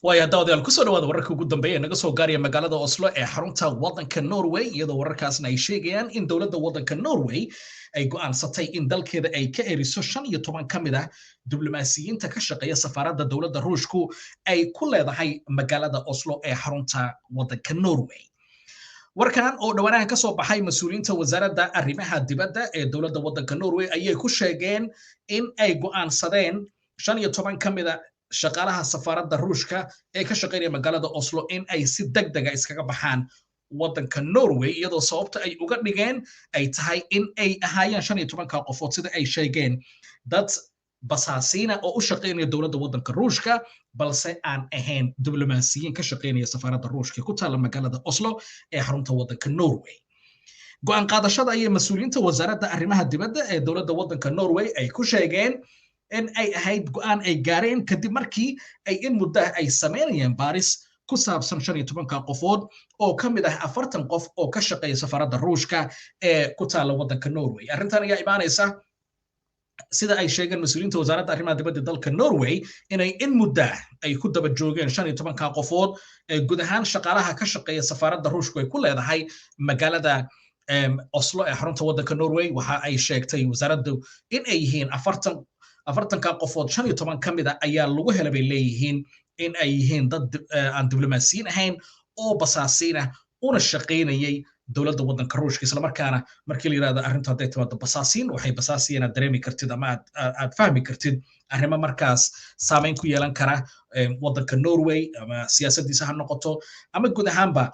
Waaya daawadayaal, kusoo dhawaada wararka ugu dambeeya ee naga soo gaaraya magaalada Oslo ee xarunta waddanka Norway, iyadoo wararkaasna ay sheegayaan in dowladda waddanka Norway ay go'aansatay in dalkeeda ay ka eriso 15 ka mid ah diblomaasiyiinta ka shaqeeya safaaradda dowladda Ruushku ay ku leedahay magaalada Oslo ee xarunta waddanka Norway. Warkan oo dhowaanahan ka soo baxay mas-uuliyiinta wasaaradda arrimaha dibadda ee dowladda waddanka Norway ayay ku sheegeen in ay go'aansadeen 15 ka mid a shaqaalaha safaaradda Ruushka ee ka shaqaynaya magaalada Oslo in ay si degdega iskaga baxaan waddanka Norway, iyadoo sababta ay uga dhigeen ay tahay in ay ahaayeen 15-ka qofood, sida ay sheegeen, dad basaasiina oo u shaqaynaya dowladda waddanka Ruushka, balse aan ahayn diblomaasiyiin ka shaqaynaya safaaradda Ruushka ku taalla magaalada Oslo ee xarunta waddanka Norway. Go'aan qaadashada ayay mas-uuliyiinta wasaaradda arrimaha dibadda ee dowladda waddanka Norway ay ku sheegeen in ay ahayd go'aan ay gaareen kadib markii ay in muddo ay samaynayeen baaris ku saabsan 15-ka qofood oo ka mid ah 40 qof oo ka shaqeeya safaaradda Ruushka ee ku taalla waddanka Norway. Arrintan ayaa imaanaysa, sida ay sheegeen mas-uuliyiinta wasaaradda arrimaha dibadda dalka Norway, inay in muddo ay ku daba joogeen 15-ka qofood ee guud ahaan shaqaalaha ka shaqeeya safaaradda Ruushku ay ku leedahay magaalada Oslo ee xarunta waddanka Norway. Waxa ay sheegtay wasaaraddu in ay yihiin 40-ka qofood, 15 ka mid a ayaa lagu helay, bay leeyihiin, in ay yihiin dad aan diblomaasiyiin ahayn oo basaasiin ah una shaqaynayay dowladda waddanka Ruushka. Islamarkaana markii la yidhahdo arrintu hadday timaado basaasiin, waxay basaasiin aad dareemi kartid ama aad fahmi kartid arrimo markaas saameyn ku yeelan kara waddanka Norway, ama siyaasaddiisa ha noqoto ama guud ahaanba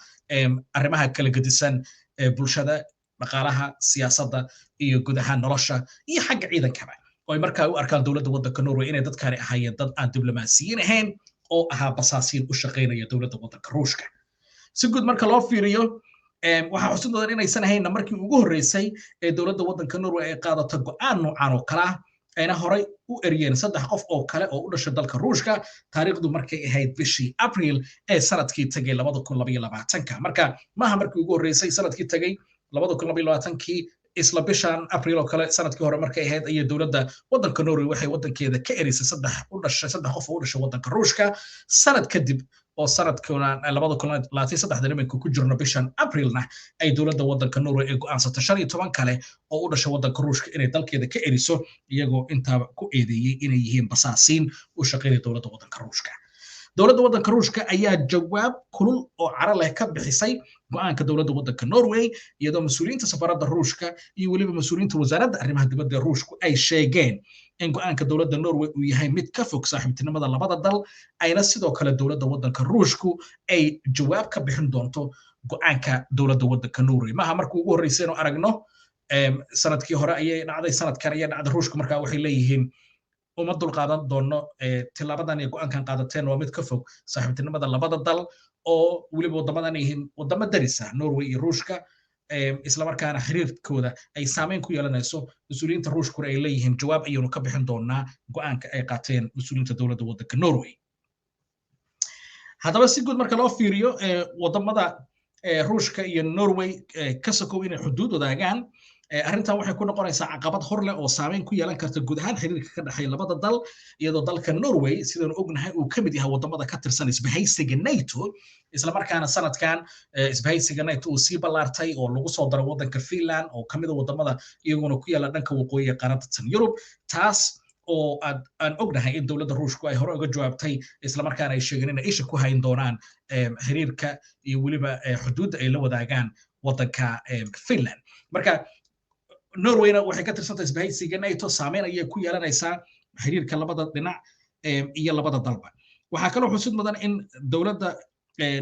arrimaha kala gedisan ee bulshada, dhaqaalaha, siyaasadda iyo guud ahaan nolosha iyo xagga ciidankaba, oo ay markaa u arkaan dowladda waddanka Norway inay dadkaani ahaayeen dad aan diblomaasiyiin ahayn oo ahaa basaasiin u shaqaynaya dowladda waddanka Ruushka. Si guud marka loo fiiriyo, waxaa xusid mudan inaysan ahaynna markii ugu horreysay ee dowladda waddanka Norway ay qaadato go'aan noocan oo kale ah, ayna horay u eriyeen saddex qof oo kale oo u dhashay dalka Ruushka taariikhdu markay ahayd bishii Abriil ee sanadkii tagay 2022-ka. Marka maaha markii ugu horreysay. Sanadkii tagay 2022-kii, isla bishan Abriil oo kale sanadkii hore markay ahayd, ayay dowladda waddanka Norway waxay waddankeeda ka erisay saddex qof oo u dhashay waddanka Ruushka. Sanad kadib oo sanadkuna 2023-da iminka ku jirno, bishan Abrilna ay dowladda waddanka Norway ay go'aansatay 15 kale oo u dhashay waddanka Ruushka inay dalkeeda ka eriso, iyagoo intaaba ku eedeeyey inay yihiin basaasiin u shaqaynaya dowladda waddanka Ruushka. Dowladda waddanka Ruushka ayaa jawaab kulul oo caro leh ka bixisay go'aanka dowladda waddanka Norway, iyadoo mas-uuliyiinta safaaradda Ruushka iyo weliba mas-uuliyiinta wasaaradda arrimaha dibadda ee Ruushku ay sheegeen in go'aanka dowladda Norway uu yahay mid ka fog saaxiibtinimada labada dal, ayna sidoo kale dowladda waddanka Ruushku ay jawaab ka bixin doonto go'aanka dowladda waddanka Norway. Maaha markii ugu horreysay inuu aragno. Sanadkii hore ayay dhacday, sanadkan ayay dhacday. Ruushku markaa waxay leeyihiin uma dulqaadan doono tilaabadan iyo go'aankan qaadateen, waa mid ka fog saaxiibtinimada labada dal, oo weliba waddamadan yihiin waddamo darisa Norway iyo Ruushka, islamarkaana xiriirkooda ay saameyn ku yeelanayso. Mas-uuliyiinta Ruushkuna ay leeyihiin jawaab ayaynu ka bixin doonaa go'aanka ay qaateen mas-uuliyiinta dowladda waddanka Norway. Haddaba si guud marka loo fiiriyo, waddamada Ruushka iyo Norway, ka sokow inay xuduud wadaagaan, arrintan waxay ku noqonaysaa caqabad hor leh oo saameyn ku yeelan karta guud ahaan xiriirka ka dhexeeya labada dal, iyadoo dalka Norway, sidaanu ognahay, uu ka mid yahay waddamada ka tirsan isbahaysiga NATO, islamarkaana sanadkan isbahaysiga NATO uu sii ballaartay oo lagu soo daro waddanka Finland oo ka mid a waddamada iyaguna ku yaala dhanka waqooyi ee qaaradda tan Yurub, taas oo aad aan ognahay in dowladda Ruushku ay hore uga jawaabtay, islamarkaana ay sheegeen inay isha ku hayn doonaan xiriirka iyo weliba xuduudda ay la wadaagaan waddanka Finland. Marka Norwayna waxay ka tirsantahay isbahaysiga NATO, saameyn ayay ku yeelanaysaa xiriirka labada dhinac iyo labada dalba. Waxaa kaloo xusid mudan in dowladda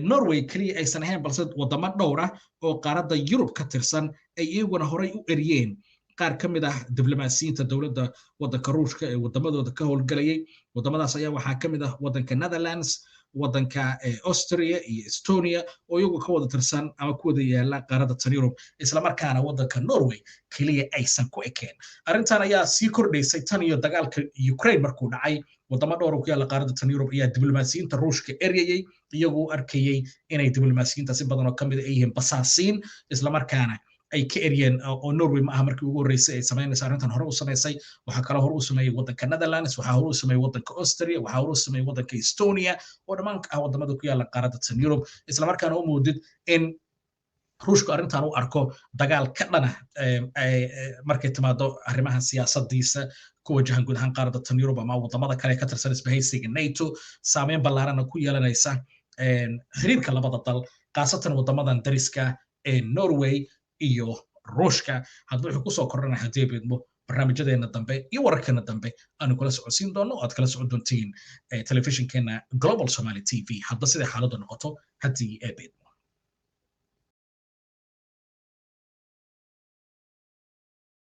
Norway keliya aysan ahayn, balse waddamo dhowr ah oo qaaradda Yurub ka tirsan ay iyaguna horay u eriyeen qaar ka mid ah diblomaasiyiinta dowladda waddanka Ruushka ee waddamadooda ka howlgelayay. Waddamadaas ayaa waxaa ka mid ah waddanka Netherlands, waddanka Austria iyo Estonia, oo iyagu ka wada tirsan ama ku wada yaala qaaradda tan Yurub, islamarkaana waddanka Norway keliya aysan ku ekeen. Arrintan ayaa sii kordhaysay tan iyo dagaalka Ukraine markuu dhacay. Waddamo dhowr oo ku yaala qaaradda tan Yurub ayaa diblomaasiyiinta Ruushka eryayay, iyagoo u arkayay inay diblomaasiyiinta si badan oo ka mid ay yihiin basaasiin, islamarkaana Ay ka eryeen oo Norway ma aha markii ugu horreysay ay samaynaysa arrintan. Hore u samaysay, waxaa kaloo hore u sameeyey waddanka Netherlands, waxaa hore u sameeyey waddanka Austria, waxaa hore u sameeyey waddanka Estonia, oo dhammaan ah waddamada ku yaalla qaaradda tan Yurub, islamarkaana u moodid in Ruushku arrintan u arko dagaal ka dhana markay timaado arrimaha siyaasadiisa ku wajahan guud ahaan qaaradda tan Yurub ama waddamada kale ka tirsan isbahaysiga NATO, saameyn ballaarana ku yeelanaysa xiriirka labada dal, khaasatan waddamadan dariska ee Norway iyo Ruushka. Hadba wuxuu kusoo kordhanaya, haddii beedmo, barnaamijyadeena dambe iyo wararkeena dambe aanu kula socodsiin doono oo aad kala socon doontiin telefishinkeena Global Somali TV, hadba siday xaaladdu noqoto, haddii ee beedmo.